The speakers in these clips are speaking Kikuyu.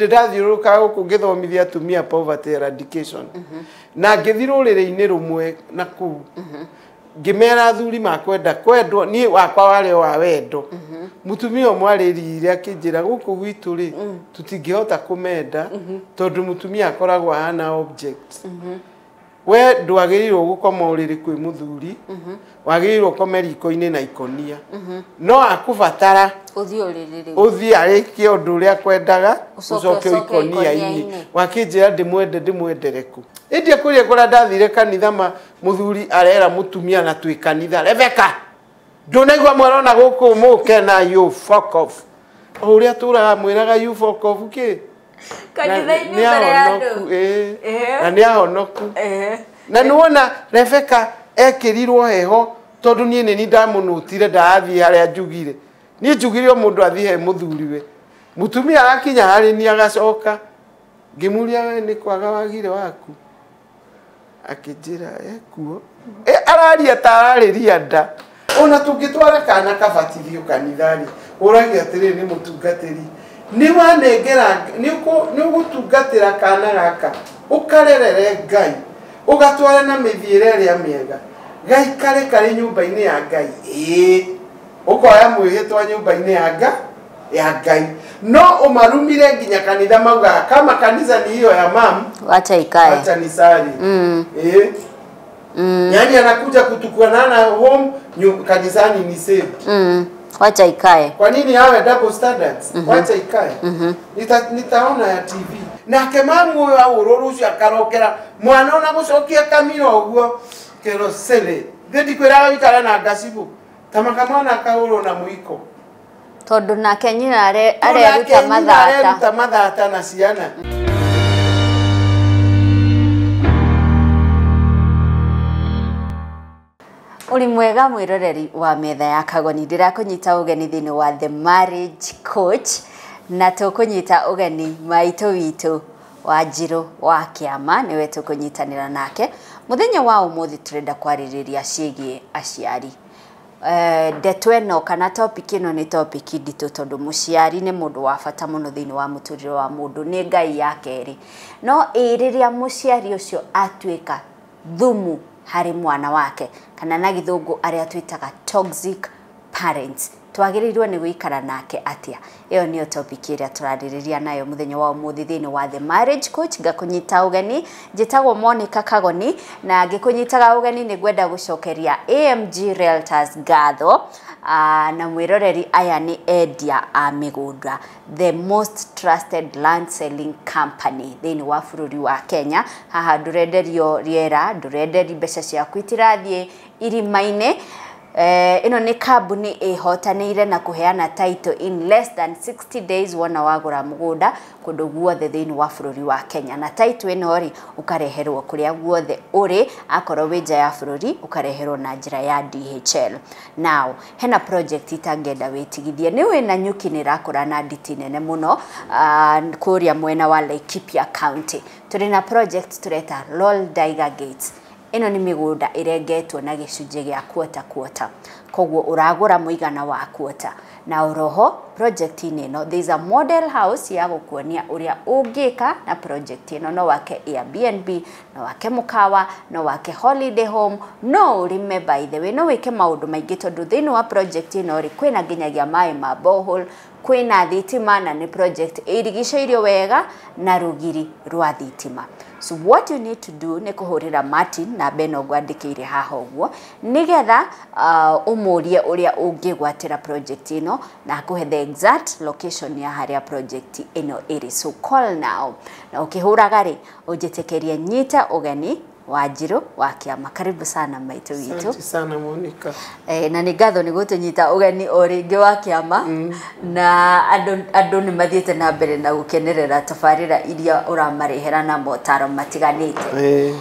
Hĩndĩ ndathiũrũrũkaga gũkũ ngĩthomithia atumia poverty eradication, na ngĩthiĩ rũrĩrĩ-inĩ rũmwe na kũu, ngĩmera athuri makwenda kwendwo, niĩ wakwa warĩ o wa wendo. Mũtumia ũmwe arĩrire akĩnjĩra, gũkũ gwitũ rĩ, tũtingĩhota kũmenda tondũ mũtumia akoragwo ahana object. We ndwagĩrĩirwo gũkoma ũrĩrĩ kwĩ mũthuri, wagĩrĩirwo ũkome riko-inĩ na ikonia, no akũbatara ũthiĩ ũrĩrĩ rĩu, ũthiĩ arĩkie ũndũ ũrĩa akwendaga, ũcoke ũcoke ikonia-inĩ. Ikonia-inĩ. Wakĩnjĩra ndĩmwende, ndĩmwendere kũ? Ĩndĩ kũrĩa kũrĩa ndathire kanitha, ma mũthuri arera mũtumia na twĩ kanitha, "Rebeka, ndũnaigua mwerona gũkũ mũke na you fuck off." O ũrĩa tũraga mwĩraga "you fuck off" kĩ kanitha-inĩ nĩ mbere ya ahonoku, andũ. Ĩĩ. Na nĩ ahonoku. Na nĩwona Rebeka ekĩrirwo heho tondũ niĩ nĩ ndamũnũtire, ndarathiĩ harĩa njugire. Niĩ njugire o mũndũ athiĩ he mũthuriwe. Mũtumia agakinya harĩ niĩ agacoka, ngĩmũria, "We nĩ kwaga wagire waku?" Akĩnjĩra ekuo. E, araria ta ararĩria nda. Ona tũngĩtwara kana kabatithio kanitha-rĩ, ũragia atĩrĩrĩ, nĩ mũtungatĩri, nĩ wanengera, nĩ ũgũtungatĩra kana gaka, ũkarerere Ngai, ũgatware na mĩthiĩre ĩrĩa mĩega, gaikare karĩ nyũmba-inĩ ya Ngai. Ĩĩ, ũkoya mwĩhĩtwa nyũmba-inĩ ya Ngai, no ũmarumire nginya kanitha maugaga kama kanitha ni hiyo ya mam, wacha ikae. Wacha nisali. Eh. Yaani anakuja kutukuanana home, kanisani ni saved. Wacha ikae. Kwa nini hawe double standards? Wacha ikae. Nitaona ya TV. Nake mamu ũyũ ahũrwo rũcio akarokera mwana ona gũcokia kamira ũguo kero sele. Thĩ ndikwĩraga wĩikare na ngacibũ. Ta makamwana akahũrwo na mũiko. Tondũ nake nyina Nake areruta nyina mathata. Areruta mathata na ciana. Ũrĩ mwega mwĩroreri wa metha ya Kagoni, ndĩrakũnyita ũgeni thĩinĩ wa The Marriage Coach, na tũkũnyita ũgeni maitũ witũ Wanjirũ wa Kĩama, nĩwe tũkũnyitanĩra nake mũthenya wa ũmũthĩ. Tũrenda kwarĩrĩria ciĩgiĩ aciari. Ndeto ĩno kana topic ĩno nĩ topic nditũ tondũ mũciari nĩ mũndũ wa bata mũno thĩinĩ wa mũtũrĩre wa mũndũ, nĩ Ngai ya kerĩ. No ĩ rĩrĩa mũciari ũcio atuĩka thumu harĩ mwana wake, kana na gĩthũngũ arĩa twĩtaga toxic parents, twagĩrĩirwo nĩ gũikara nake atĩa? Ĩyo nĩyo topic ĩrĩa tũrarĩrĩria nayo mũthenya wa ũmũthĩ thĩinĩ wa The Marriage Coach. Ngakũnyita ũgeni, njĩtagwo Monica Kagoni, na ngĩkũnyitaga ũgeni nĩ ngwenda gũcokeria AMG Realtors ngatho. Na mwĩroreri, aya nĩ endia a mĩgũnda, the most trusted land selling company thĩinĩ wa bũrũri wa Kenya. Haha ndũrenderio rĩera, ndũrenderio, mbeca ciaku itirathiĩ irima-inĩ. Ĩno nĩ kambuni ĩhotanĩire na kũheana title in less than 60 days wona wagũra mũgũnda kũndũ guothe thĩinĩ wa bũrũri wa Kenya. Na title ĩno rĩ, ũkareherwo kũrĩa guothe ũrĩ, akorwo wĩ nja ya bũrũri ũkareherwo na njĩra ya DHL. Now hena project itangĩenda wĩtigithie, nĩ wĩna nyuki nĩ ĩrakũra na nditi nene mũno kũrĩa mwena wa Laikipia County. Tũrĩ na project tũreta Lolldaiga Gates. Ĩno nĩ mĩgũnda ĩrengetwo na gĩcunjĩ gĩa quarter quarter, koguo ũragũra mũigana wa quarter. Na oroho project-inĩ ĩno there is a model house ya gũkuonia ũrĩa ũngĩka na project ĩno. No wake Airbnb, no wake mũkawa, no wake holiday home, no ũrĩme, by the way, no wĩke maũndũ maingĩ tondũ thĩinĩ wa project ĩno rĩ, kwĩna nginyagia maĩ ma borehole, kwĩna thitima, na nĩ project ĩrigicĩirio wega na rũgiri rwa thitima. So what you need to do nĩ kũhũrĩra Martin namba ĩno ngwandĩkĩire haha ũguo, nĩgetha ũmũrie ũrĩa ũngĩgwatĩra project ĩno na akũhe the exact location ya harĩa project ĩno ĩrĩ. So call now. Na ũkĩhũraga rĩ, ũnjĩtĩkĩrie nyite ũgeni Wanjirũ wa Kĩama. Karibu sana maitũ witũ. Asante sana, Monica. Na nĩ ngatho nĩ gũtũnyita ũgeni o rĩngĩ wa kĩama, na andũ nĩ mathiĩte na mbere na gũkenerera tabarĩra iria ũramarehera na motaro matiganĩte.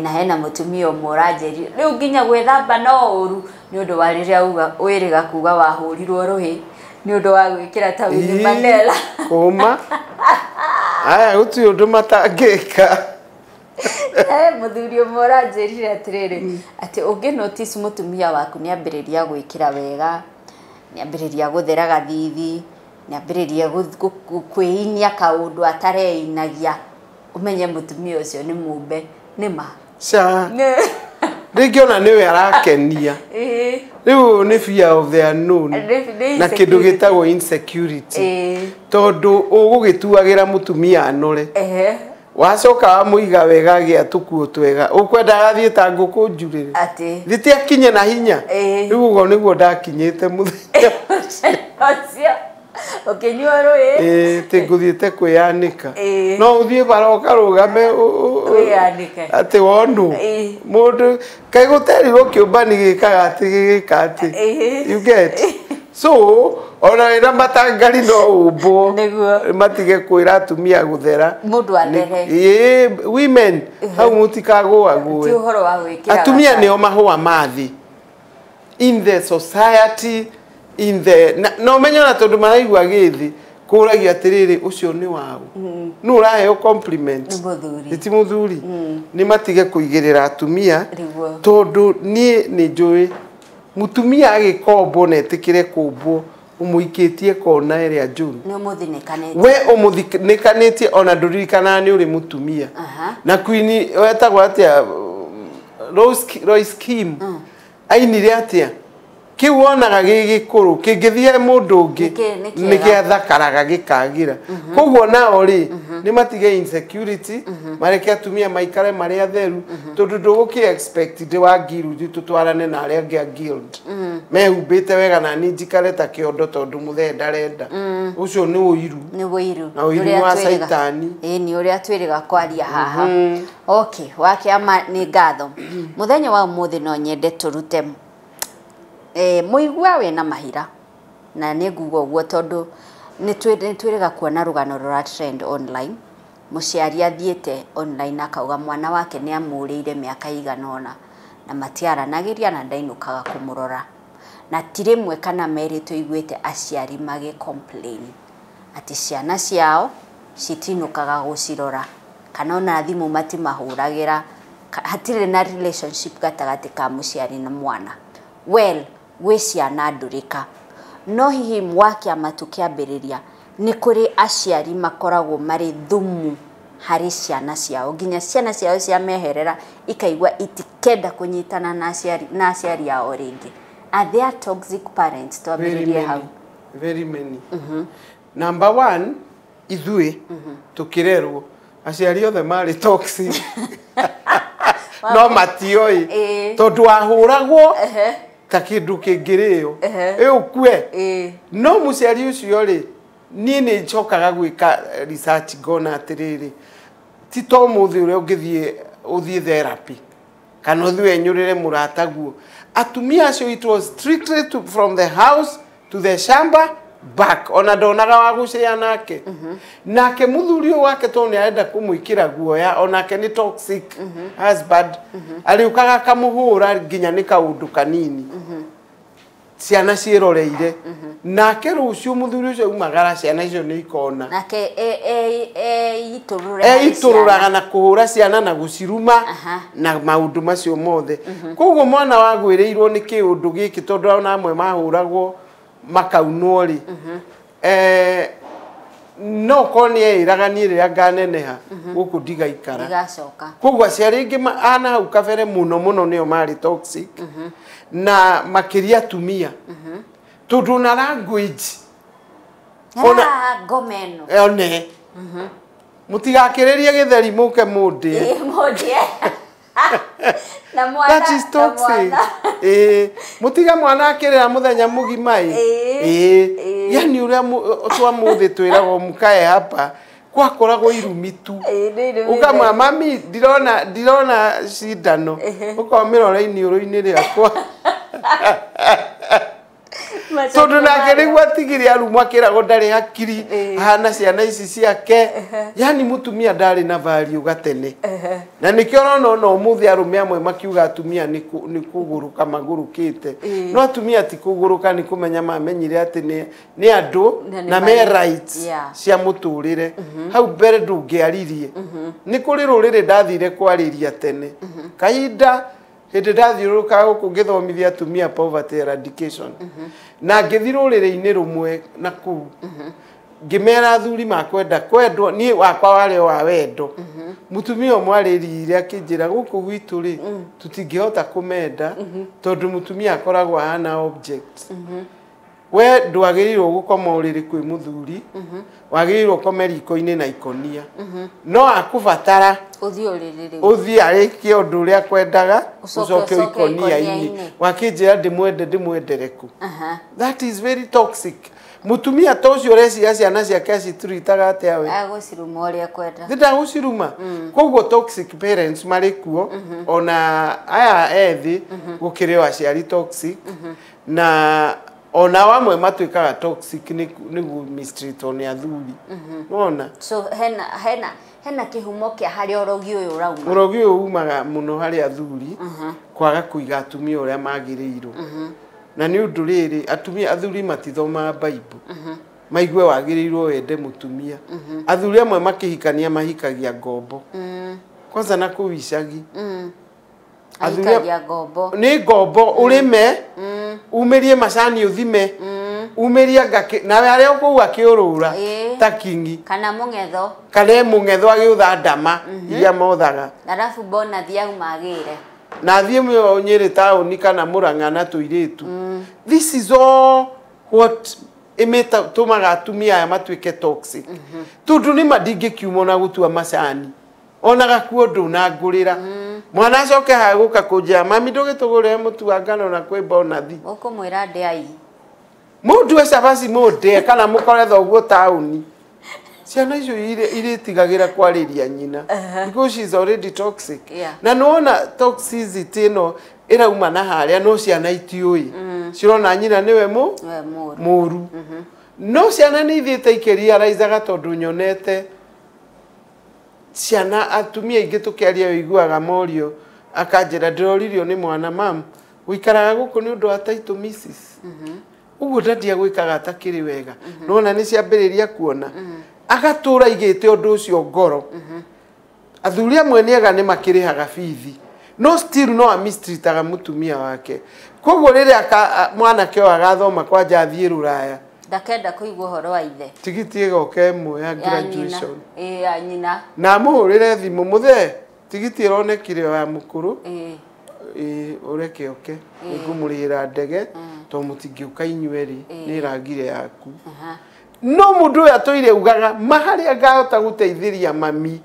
Na hena mũtumia ũmwe ũranjĩrire rĩu nginya gwĩthamba no ũru nĩ ũndũ wa rĩrĩa uga wĩrĩga kuga wahũrirwo rũhĩ nĩ ũndũ wa gwĩkĩra ta Winnie Mandela. Kũma aya gũtirĩ ũndũ matangĩka. Mũthuri ũmwe ũranjĩrire atĩrĩrĩ, atĩ ũngĩ notice mũtumia waku nĩ ambĩrĩria gwĩkĩra wega, nĩ ambĩrĩria gũthera gathithi, Nĩambĩrĩrie kwĩinia kaũndũ atareinagia, ũmenye mũtumia ũcio nĩ mũmbe nĩ ma. Ca rĩngĩ ona nĩwe arakenia. Rĩu nĩ fear of the unknown na kĩndũ gĩtagwo insecurity, tondũ ũgũgĩtuagĩra mũtumia anore, wacoka wamũiga wega agĩa tũkuo twega, ũkwenda athiĩ ta ngũkũ njurĩre thĩti akinye na hinya. Rĩu ũguo nĩguo ndakinyĩte mũthenya ũcio ũkĩnyua rũĩ, tĩ ngũthiĩte kwĩyanĩka. No ũthiĩ bara ũkarũgame wĩyanĩke atĩ wonwo mũndũ kaĩ gũterirwo kĩũmbani gĩkaga atĩ gĩgĩka atĩ, you get. So ona wĩna matangari no ũmbwo matige kwĩra atumia gũthera, mũndũ athere. Women hau mũtikagũagũe. Atumia nĩo mahũa ma thĩ in the society, in the no menye ona tondũ maraigua gĩthĩ kũragia atĩrĩrĩ, ũcio nĩ waũ, nũ ũraheo compliment? Ti mũthuri. Nĩ matige kũigĩrĩra atumia, tondũ niĩ nĩ njũĩ mũtumia agĩkombwo na etĩkĩre kũmbwo, ũmũikĩtie kona ĩrĩa njũru, we ũmũthinĩkanĩtie, ona ndũririkanaga nĩ ũrĩ mũtumia. Na Queen wetagwo atĩa, Royce Kim ainire atĩa, kĩu wonaga gĩ gĩkũrũ kĩngĩthiĩ mũndũ ũngĩ nĩ gĩathakaraga gĩkagĩra. Koguo nao rĩ nĩ matige insecurity, mareke atumia maikare marĩ atheru, tondũ ndũgũkĩ expect ndĩ wa guild tũtwarane na arĩa angĩ a guild mehumbĩte wega na niĩ njikare ta kĩondo tondũ mũthee ndarenda. Ũcio nĩ ũiru, nĩ ũiru na ũiru wa Caitani. Ĩĩ, nĩ ũrĩa twĩrĩga kwaria haha. Okay, wakĩama nĩ ngatho. Mũthenya wa ũmũthĩ no nyende tũrute mũigua wĩna mahira, na nĩ nguga ũguo tondũ nĩ twĩrĩga kuona rũgano rũra trend online. Mũciari athiĩte online akauga mwana wake nĩ amũrĩire mĩaka igana ũna na matiaranagĩria na ndainũkaga kũmũrora, na ti rĩmwe kana merĩ tũiguĩte aciari magĩ complain atĩ ciana ciao citinũkaga gũcirora, kana ona thimũ matimahũragĩra, hatirĩ na relationship gatagatĩ ka mũciari na mwana. Well, gwĩ ciana ndũrĩka, no hihi mwakĩama tũkĩambĩrĩria nĩ kũrĩ aciari makoragwo marĩ thumu harĩ ciana ciao, nginya ciana ciao ciameherera ikaigua itikenda kũnyitana na aciari ao rĩngĩ. Are there toxic parents? Twambĩrĩrie hau. Very many. Number one, ithuĩ tũkĩrerwo aciari othe marĩ toxic no matioi, tondũ wahũragwo ta kĩndũ kĩngĩrĩo ĩ ũkue. No mũciari ũcio rĩ, niĩ nĩ njokaga gwĩka research ngona atĩrĩrĩ, ti to mũthĩ ũrĩa ũngĩthiĩ ũthiĩ therapy kana ũthiĩ wenyũrĩre mũrataguo. Atumia acio it was strictly from the house to the shamba back, ona ndonaga wa gũcĩa nake. Nake mũthuri ũyũ wake tondũ nĩ arenda kũmwĩkĩra guoya, onake nĩ toxic husband, arĩũkaga akamũhũra nginya nĩ kaũndũ kanini, ciana ciĩroreire. Nake rũciũ mũthuri ũcio aumagara, ciana icio nĩ ikona nake eitũrũraga na kũhũra ciana na gũciruma na maũndũ macio mothe. Koguo mwana wagwĩrĩirwo nĩ kĩũndũ gĩkĩ, tondũ ona amwe mahũragwo makaunwo rĩ, no korwo nĩ eĩraga niĩ rĩrĩa nganeneha gũkũ ndigaikara. Koguo aciari aingĩ ana hau kabere mũno mũno nĩo marĩ toxic, na makĩria atumia, tondũ na language ona ngomeno one mũtigakĩrĩrie gĩtheri mũke mũndĩe. Na mwana, that is toxic. Mũtiga mwana akĩrĩra mũthenya mũgima ĩ. Yani ũrĩa twamũthĩ twĩragwo mũkae hapa, kwakoragwo irumi tu. Ũkamwĩra mami ndirona cindano, ũkamĩrora iniũrũ-inĩ rĩakwa. Tondũ nake nĩguo atigire arumwo akĩragwo ndarĩ hakiri, ahana ciana ici ciake. Yani mũtumia ndarĩ na value gatene. Na nĩkĩo ũrona ona ũmũthĩ arũme amwe makiuga atumia nĩ kũgũrũka magũrũkĩte. No atumia ti kũgũrũka, nĩ kũmenya mamenyire atĩ nĩ andũ na me rights cia mũtũrĩre. Hau mbere ndũngĩaririe. Nĩ kũrĩ rũrĩrĩ ndathire kwarĩria tene kahinda Hĩndĩ ndathiũrũrũkaga gũkũ ngĩthomithia atumia poverty eradication. Na ngĩthiĩ rũrĩrĩ-inĩ rũmwe na kũu. Ngĩmera athuri makwenda kwendwo niĩ wakwa warĩ wa wendo. Mũtumia ũmwe arĩrire akĩnjĩra gũkũ gwitũ rĩ tũtingĩhota kũmenda tondũ mũtumia akoragwo ahana object. We ndwagĩrĩirwo gũkoma ũrĩrĩ kwĩ mũthuri, wagĩrĩirwo ũkome riko-inĩ na ikonia. No akũbatara Ũthiĩ ũrĩrĩ rĩu. Ũthiĩ arĩkie ũndũ ũrĩa akwendaga, Ũcoke ũcoke ikonia-inĩ. ikonia-inĩ. Wakĩnjĩra ndĩmwende ndĩmwendere kũ? Aha. That is very toxic. Mũtumia ta ũcio ũreciria ciana ciake acituritaga atĩa we? Agũciruma ũrĩa ekwenda. Ndĩndagũciruma. Koguo toxic parents marĩ kuo, ona aya ethĩ gũkĩrĩ o aciari toxic, na ona amwe matuĩkaga toxic nĩ mistreatwo nĩ athuri. Wona? So hena kĩhumo kĩa harĩa ũrogi ũyũ ũrauma. Ũrogi ũyũ umaga mũno harĩ athuri kwaga kũiga atumia ũrĩa magĩrĩirwo. Na nĩ ũndũ rĩrĩ atumia athuri matithomaga Bible. Maigue wagĩrĩirwo wende mũtumia. Athuri amwe makĩhikania mahikagia ngombo. Kwanza na kũu icagi. Ahikagia ngombo. Nĩ ngombo ũrĩme, umĩrie macani ũthime, umĩrie ngakĩ nawe harĩa ũkũu akĩũrũra ta kingi. Kana mũng'etho. Kana mũng'etho agĩũtha ndama iria mothaga. Arabu bonathi auma agĩre. Na athiĩ Nyĩrĩ taũni kana Mũrang'a na tũirĩtu. This is all what ĩmĩtũmaga atumia aya matuĩke toxic. Tondũ nĩma ndingĩkiuma ona gũtua macani. Ona gakuo ndũnangũrĩra. Mwana acoke haha gũka kũnjĩra mami ndũgĩtũgũrĩre mũtu wa ngano na kwĩ bonathi. Ũkũmwĩra ndĩai. Mũndue cabaci mũndĩe kana mũkore thoguo taũni. Ciana icio irĩtigagĩra kwarĩria nyina because she is already toxic. Yeah. Na nĩwona toxicity ĩno ĩrauma na harĩa no ciana itiũĩ. Cirona nyina nĩwe mũru. No ciana nĩ ithiĩte ikĩrealizaga tondũ nyonete ciana atumia aingĩ tũkĩaria ũiguaga morio akanjĩra ndĩroririo nĩ mwana mam ũikaraga gũkũ nĩ ũndũ wa title Mrs. Ũguo ndadia gwĩkaga atakĩrĩ wega. Nona nĩ ciambĩrĩria kuona. Agatũra igĩte ũndũ ũcio ngoro. Athuri amwe nĩ ega nĩ makĩrĩhaga bithi. No still no amistreataga mũtumia wake. Koguo rĩrĩa mwanake ũyũ agathoma kwanja athiĩ rũraya. Ndakenda kũigua ũhoro wa ithe. Tigiti ĩgoka ĩmwe ya graduation. Ya nyina. Na amũhũrĩre thimũ mũthee tigiti ĩronekire ya mũkũrũ. Ũreke oke. Nĩngũmũrĩhĩra ndege tondũ mũtingĩũka inyuerĩ nĩ ĩrangire yaku. No mũndũ ũyũ atũire ugaga ma harĩa ngahota gũteithĩria mami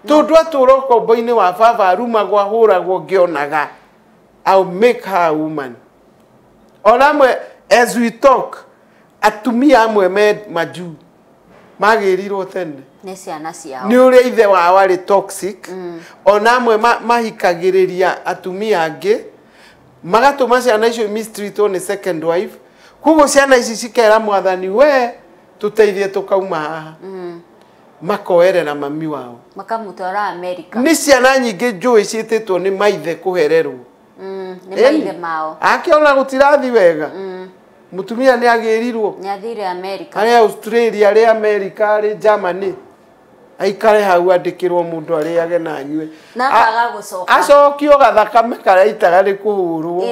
tondũ atũra ũkombo-inĩ wa baba arumagwo ahũragwo ngĩonaga. I'll make her a woman. Ona amwe as we talk atumia amwe me majuu magĩrirwo tene nĩ ciana ciao nĩ ũrĩa ithe wao arĩ toxic. Ona amwe mahikagĩrĩria atumia angĩ magatũma ciana icio mistreatwo nĩ second wife. Koguo ciana ici cikera mwathani we tũteithie tũkauma haha. Makoerera mami wao makamũtwara America. Nĩ ciana nyingĩ njũĩ ciĩtĩtwo nĩ maithe kũhererwo. Nĩ maithe mao akĩona gũtirathi wega. Mũtumia nĩ agĩrirwo. Nĩ athire America. Arĩ Australia, arĩ America, arĩ Germany. Aikare hau andĩkĩrwo mũndũ arĩage na anyue. Na akaga gũcoka. Acokio gathakame karĩa aitaga nĩ kũhũrwo.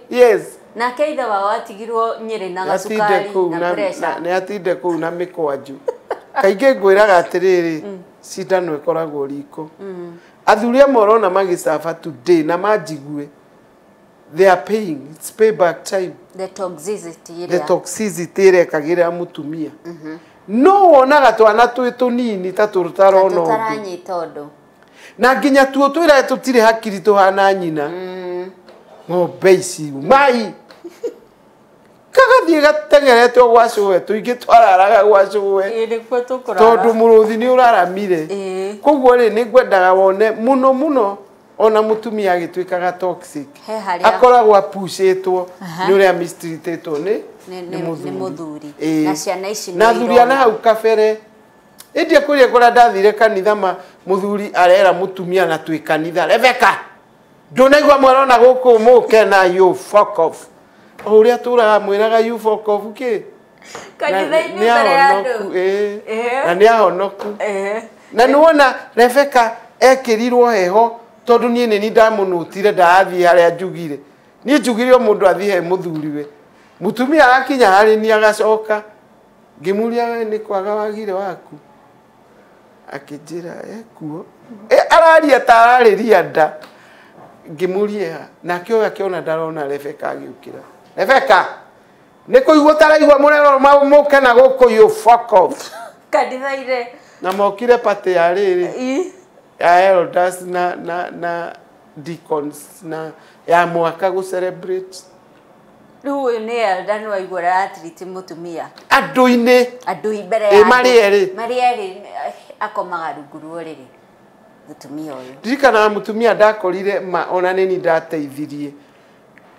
Yes. Nake ithe wao atigirwo Nyĩrĩ na gacukari na pressure. Nĩ atinde kũu na mĩkwanju. Kaingĩ ngwĩraga atĩrĩrĩ, cindano ĩkoragwo riko. Athuri amwe ũrona magĩcaba today na manjigue. They are paying. It's payback time. The toxicity. The toxicity ĩrekagĩrĩra mũtumia. No wonaga twana twĩ tũnini ta tũtarona ũndũ. Tũtaranyita ũndũ. Na nginya tuo twĩra tũtirĩ hakiri tũhana nyina. Ng'ombe ici mai. Kagathiĩ gatengerete gwa cũwe tũingĩ twararaga gwa cũwe. Nĩkuo tũkũrara. Tondũ mũrũthi nĩ ũraramire. Koguo rĩ nĩ ngwendaga wone mũno mũno ona mũtumia agĩtuĩkaga toxic. Akoragwo apucĩtwo nĩ ũrĩa mistreatĩtwo nĩ mũthuri. Na ciana ici na athuri ana hau kabere ĩndĩ kũrĩa kũrĩa ndathire kanitha ma mũthuri arera mũtumia na twĩ kanitha Rebecca ndũnaigua mwarona gũkũ mũke na you fuck off. O ũrĩa tũraga mwĩraga you fuck off kĩ kanitha-inĩ mbere ya andũ. Na nĩ ahonoku. Na nĩwona Rebecca ekĩrirwo heho Tondũ niĩ nĩ ndamũnũtire ndathiĩ harĩa njugire. Niĩ njugire o mũndũ athiĩ he mũthuriwe. Mũtumia agakinya harĩ niĩ agacoka. Ngĩmũria we nĩ kwaga wagire waku. Akĩnjĩra ekuo. Araria ta ararĩria nda. Ngĩmũria nake ũyũ akĩona ndarona Rebecca agĩũkĩra. Rebecca, nĩ kũigua ũtaraigua mũrero mũke na gũkũ you fuck off. Kanitha-inĩ. Na mokire party ya rĩrĩ. Ya elders na deacons na ya mwaka gũ celebrate. Rĩu ũyũ nĩ elder nĩ waigua aratiriti mũtumia. Andũ-inĩ. Andũ mbere ya. Marĩ erĩ. Marĩ erĩ akomaga rungu rwa ũrĩrĩ. Mũtumia ũyũ. Ndirikanaga mũtumia ndakorire ma ona nĩ niĩ ndateithirie.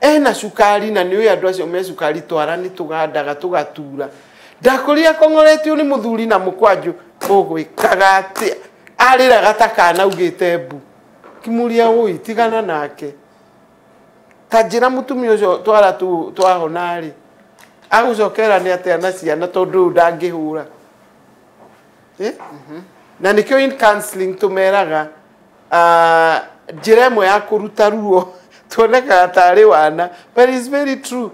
Ena cukari na nĩ ũĩ andũ acio me cukari twara nĩ tũgandaga tũgatura. Ndakorire akong'oretio nĩ mũthuri na mũkwanjũ ũgwĩkaga atĩa. Arĩraga ta kana augĩte mbu. Ngĩmũria ũi tigana nake. Ta njĩra mũtumia ũcio twara twahona rĩ. Agũcokera nĩ atĩa na ciana tondũ ũyũ ndangĩhũra. Na nĩkĩo in counseling tũmeraga njĩra ĩmwe ya kũruta ruo tuonekaga tarĩ wana but it's very true.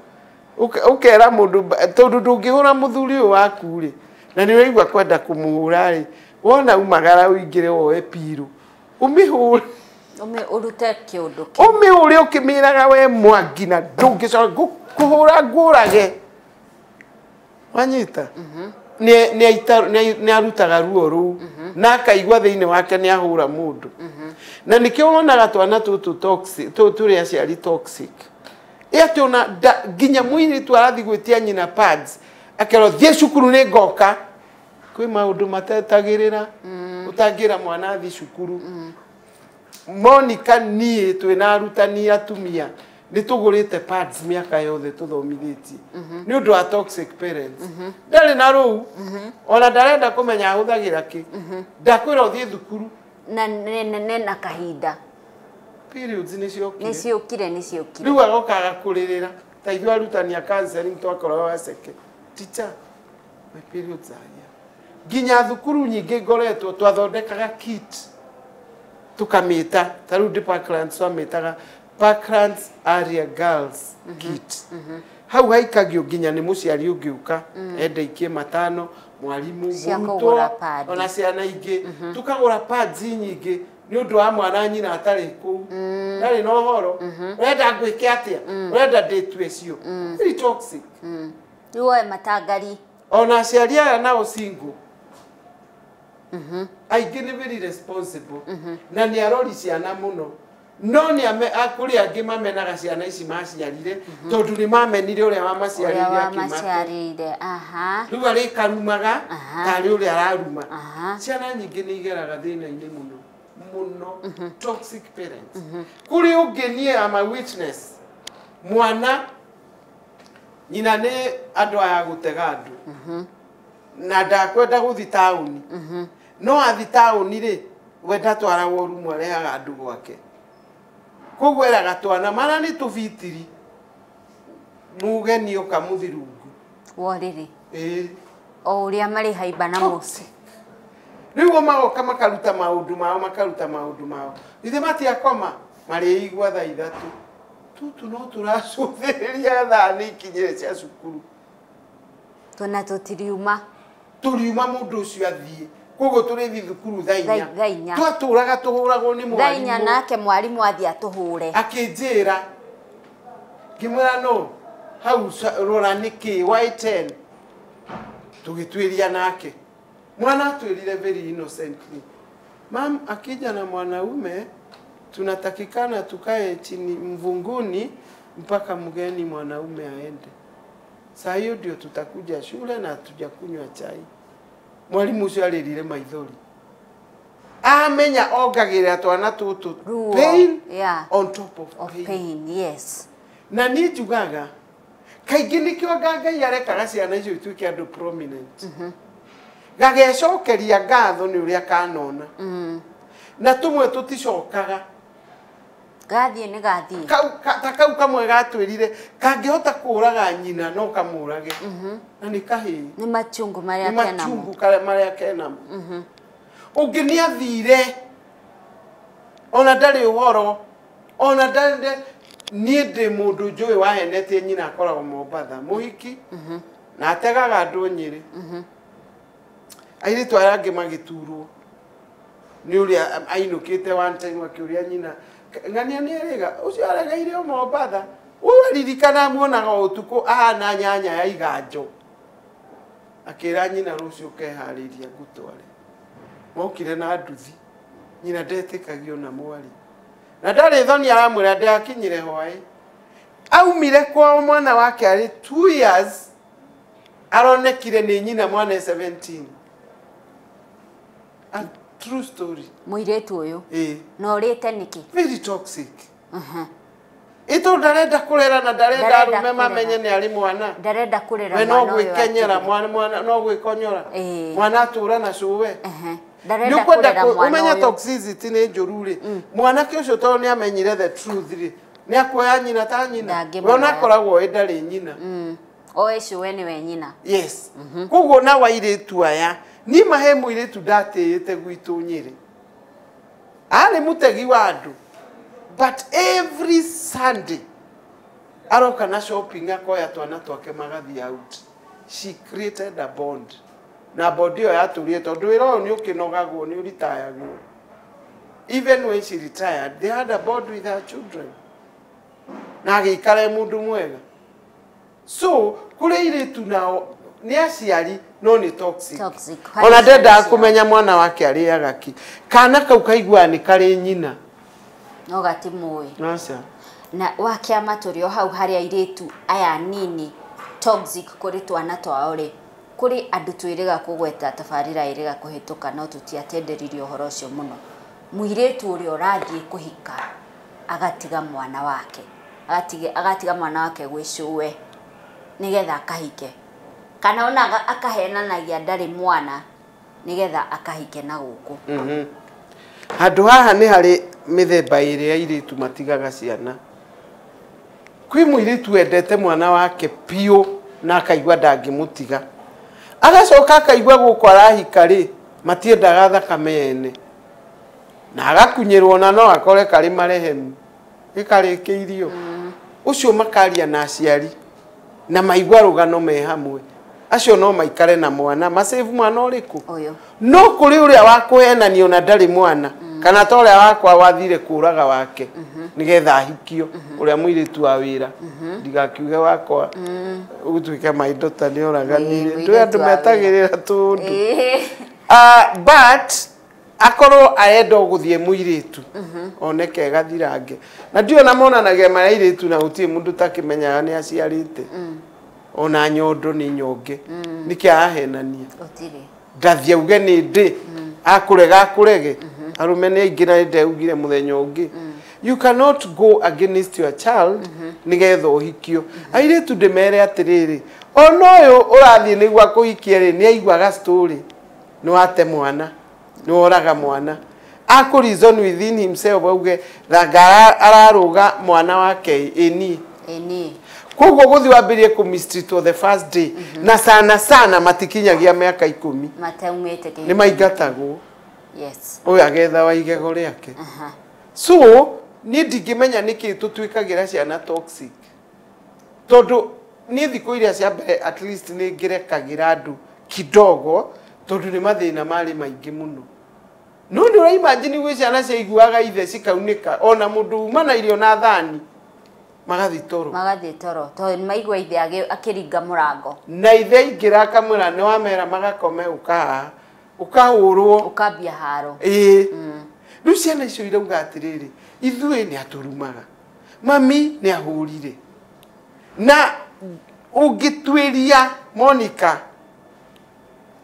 Ũkera mũndũ tondũ ndũngĩhũra mũthuri ũyũ waku rĩ na nĩ ũraigua kwenda kũmũhũra rĩ wona umagara ũingĩre woe piru ũmĩhũre ũrute kĩũndũ kĩu ũmĩhũre ũkĩmĩraga we mwangi na ndũngĩcoka kũhũra ngũrage wanyita nĩ arutaga ruo rũu na akaigua thĩinĩ wake nĩ ahũra mũndũ. Na nĩkĩo wonaga twana tũtũ toxic tũrĩ aciari toxic. Ĩ ona nginya mũirĩtu arathiĩ gwĩtia nyina pads akerwo thiĩ cukuru nĩ ngoka. Kwĩ maũndũ matetagĩrĩra ũtangĩra mwana athiĩ cukuru. Monica niĩ twĩna arutani atumia nĩ tũgũrĩte pads mĩaka yothe tũthomithĩtie nĩ ũndũ wa toxic parents. Ndarĩ na rũu ona ndarenda kũmenya ahũthagĩra kĩ ndakwĩra ũthiĩ thukuru na na kahinda periods nĩ ciokire nĩ ciokire rĩu agoka agakũrĩrĩra ta ithuĩ arutani a counseling twakoragwo waceke teacher my periods are here. Nginya thukuru nyingĩ ngoretwo twathondekaga kit tukamĩta ta rĩu ndĩ Parklands twamĩtaga Parklands Area Girls Kit. Hau haikagio nginya nĩ mũciari ũngĩũka ende ikie matano mwarimu mũrutwo ona ciana ingĩ tukagũra pads nyingĩ nĩ ũndũ wa mwana nyina atarĩ kũu ndarĩ na ũhoro ũrenda ngwĩke atĩa ũrenda ndĩtue cio very toxic. Rĩu oe matangari ona aciari aya nao single aingĩ nĩ very responsible na nĩ arori ciana mũno no nĩ kũrĩ angĩ mamenaga ciana ici maciarire tondũ nĩ mamenire ũrĩa wamaciarire. Rĩu arĩkarumaga tarĩ ũrĩa araruma. Ciana nyingĩ nĩ igeraga thĩna-inĩ mũno mũno toxic parents. Kũrĩ ũngĩ niĩ am a witness mwana nyina nĩ andũ aya gũtega andũ na ndakwenda gũthiĩ taũni no athi taũni rĩ we ndatwaragwo rumu arehaga andũ gwake koguo eraga twana mara nĩ tũbitiri mũgeni ũka mũthirungu worĩrĩ o ũrĩa marĩ haimba na mũciĩ rĩu o magoka makaruta maũndũ mao ithe matiakoma marĩigua thaa ithatũ tũtũ no tũracũthĩrĩria thaa nĩ ikinyire cia cukuru tũna tũtiriuma tũriuma mũndũ ũcio athiĩ koguo tũrĩthiĩ thukuru thaa inya twatũraga tũhũragwo nĩ mwarimũ thaa inya nake mwarimũ athiĩ atũhũre akĩnjĩra ngĩmwĩra no hau rora nĩkĩ why 10 tũgĩtuĩria nake mwana atwĩrire very innocently mam akija na mwanaume tunatakikana tukae chini mvunguni mpaka mgeni mwanaume aende. Saa hiyo ndio tutakuja shule na hatujakunywa chai. Mwalimu ucio arĩrire maithori. Amenya ongagĩrĩra twana tũtũ pain on top of pain. Yes. Na niĩ njugaga kaingĩ nĩkĩo Ngai arekaga ciana icio ituĩke andũ prominent. Gagecokeria ngatho nĩ ũrĩa kanona. Na tũmwe tũticokaga. Gathiĩ nĩ gathiĩ. Ta kau kamwe gatwĩrire kangĩhota kũũraga nyina no kamũrage. Na nĩ kahĩĩ. Nĩ machungu marĩa kenamo. Nĩ machungu marĩa kenamo. Ũngĩ nĩ athire Ona ndarĩ ũhoro, ona ndarĩ niĩ ndĩ mũndũ njũĩ wahenetie nyina akoragwo Mombatha mũhiki na ategaga andũ Nyĩrĩ. Airĩtu arĩa angĩ magĩturwo nĩ ũrĩa ainũkĩte one time akĩũria nyina ng'ania nĩ arĩga ũcio aregeire o Mombatha ũyũ aririkana muonaga o ũtukũ ahana nyanya ya iganjo. Akĩra nyina rũciũ keharĩria ngũtware. Mokire na nduthi nyina ndetĩkagio na mwarĩ na ndarĩ thoni aramwĩra ndĩakinyire hwaĩ. Aumire kwao mwana wake arĩ 2 years aronekire nĩ nyina mwana 17. A true story. Mũirĩtu ũyũ na ũrĩte nĩkĩ? Very toxic. Ito ndarenda kũrera na ndarenda arũme mamenye nĩ arĩ mwana. Ndarenda kũrera mwana ũyũ. No gwĩkenyera mwana no gwĩkonyora. Mwana atũra na cũwe. Ndarenda kũrera mwana ũyũ. Ũmenye toxicity nĩ njũru rĩ. Mwanake ũcio tondũ nĩ amenyire the truth rĩ. Nĩ akuoya nyina ta nyina. We ona akoragwo ĩ ndarĩ nyina. Oĩ cũwe nĩwe nyina. Yes. Koguo na wairĩtu aya niĩ mahe mũirĩtu ndatĩĩte gwitũ Nyĩrĩ. Arĩ mũtegi wa andũ. But every Sunday aroka na shopping akoya twana twake magathiĩ out. She created a bond. Na bond ĩyo yatũrire tondũ wĩra ũyũ nĩ ũkĩnogagwo nĩ ũritayagwo. Even when she retired, they had a bond with her children. Na agĩikara e mũndũ mwega. So, kũrĩ airĩtu nao nĩ aciari no nĩ toxic. Ona ndendaga kũmenya mwana wake arĩaga kĩ. Kana kau kaiguaga nĩ karĩ nyina. No gatimũĩ. Aca. Na wa kĩama tũrĩ o hau harĩa airĩtu aya nini toxic kũrĩ twana twao rĩ, kũrĩ andũ twĩrĩga kũgweta tabarĩra ĩrĩga kũhĩtũka no tũtiatenderirie ũhoro ũcio mũno. Mũirĩtu ũrĩa ũrathiĩ kũhika agatiga mwana wake. Agatiga mwana wake gwĩ cũwe nĩgetha akahike. Kana ona akahenanagia ndarĩ mwana nĩgetha akahike na gũkũ. Handũ haha nĩ harĩ mĩthemba ĩrĩ ya airĩtu matigaga ciana. Kwĩ mũirĩtu wendete mwana wake biũ na akaigua ndangĩmũtiga. Agacoka akaigua gũkũ arahika rĩ, matiendaga thakame ene. Na agakunyĩrwo na no akore karĩ marehemu. Gĩkarĩkĩirio. Ũcio makaria na aciari na maigua rũgano me hamwe. Acio no maikare na mwana, masave mwana ũrĩkũ? Ũyũ. No kũrĩ ũrĩa wa kũhenanio na ndarĩ mwana, kana ta ũrĩa wakwa wathire kũraga wake nĩgetha ahikio, ũrĩa mũirĩtu wa wĩra. Ndigakiuge wakwa ũtuĩke my daughter nĩ oraganire. Ndũĩ andũ metagĩrĩra tũndũ. But akorwo arenda gũthiĩ mũirĩtu oneke gathirange. Na ndiũ na monanagia marĩa airĩtu na gũtirĩ mũndũ takĩmenyaga nĩ aciarĩte. Ona nyondo nĩ nyonge. Nĩkĩ arahenania? Gũtirĩ. Ndathiĩ auge nĩ ndĩ. Akũrega akũrege. Arũme nĩ aingĩ na nĩndeugire mũthenya ũngĩ. You cannot go against your child nĩgetha ũhikio. Airĩtu ndĩmere atĩrĩrĩ, ona ũyũ ũrathiĩ nĩguo akũhikie rĩ, nĩ aiguaga story. Nĩ wate mwana, nĩ woraga mwana. Akũ reason within himself auge thanga ararũga mwana wake ĩni. Ĩni. Koguo gũthiĩ wambĩrĩrie kũ mistreat the first day. Na sana sana matikinyagia mĩaka 10. Mataumĩte kĩhiko. Nĩ maingatagwo. Yes. Ũyũ agetha wa igego rĩake. So, niĩ ndingĩmenya nĩkĩ tũtuĩkagĩra ciana toxic. Tondũ niĩ thikũ iria cia mbere at least nĩ ngĩrekagĩra andũ kidogo tondũ nĩ mathĩna marĩ maingĩ mũno. No nĩ ũraimagine gwĩ ciana ciaiguaga ithe cikaunĩka ona mũndũ uma na irio na thani magathiĩ toro. Magathiĩ toro tondũ nĩ maigua ithe akĩringa mũrango. Na ithe aingĩra akamwĩra nĩ wamera magakome ũka haha ũkahũrwo ũkambia haro. Ĩĩ. Rĩu ciana icio irauga atĩrĩrĩ, ithuĩ nĩ atũrumaga, mami nĩ ahũrire. Na ũngĩtuĩria Monica,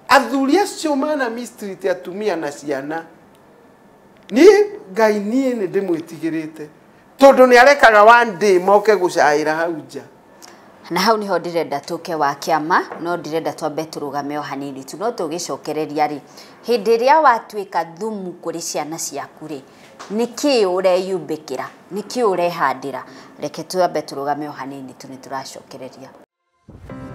athuri acio mana mistreat atumia na ciana, niĩ Ngai niĩ nĩ ndĩmwĩtigĩrĩte tondũ nĩ arekaga one day moke gũcaĩra hau nja. Na hau niho ndĩrenda tũke wa kĩama, no ndĩrenda twambe tũrũgame o hanini tu, no tũgĩcokereria rĩ, hĩndĩ ĩrĩa watuĩka thumu kũrĩ ciana ciaku rĩ, nĩkĩĩ ũreyumbĩkĩra, nĩkĩĩ ũrehandĩra? Reke twambe tũrũgame o hanini tu, nĩ tũracokereria.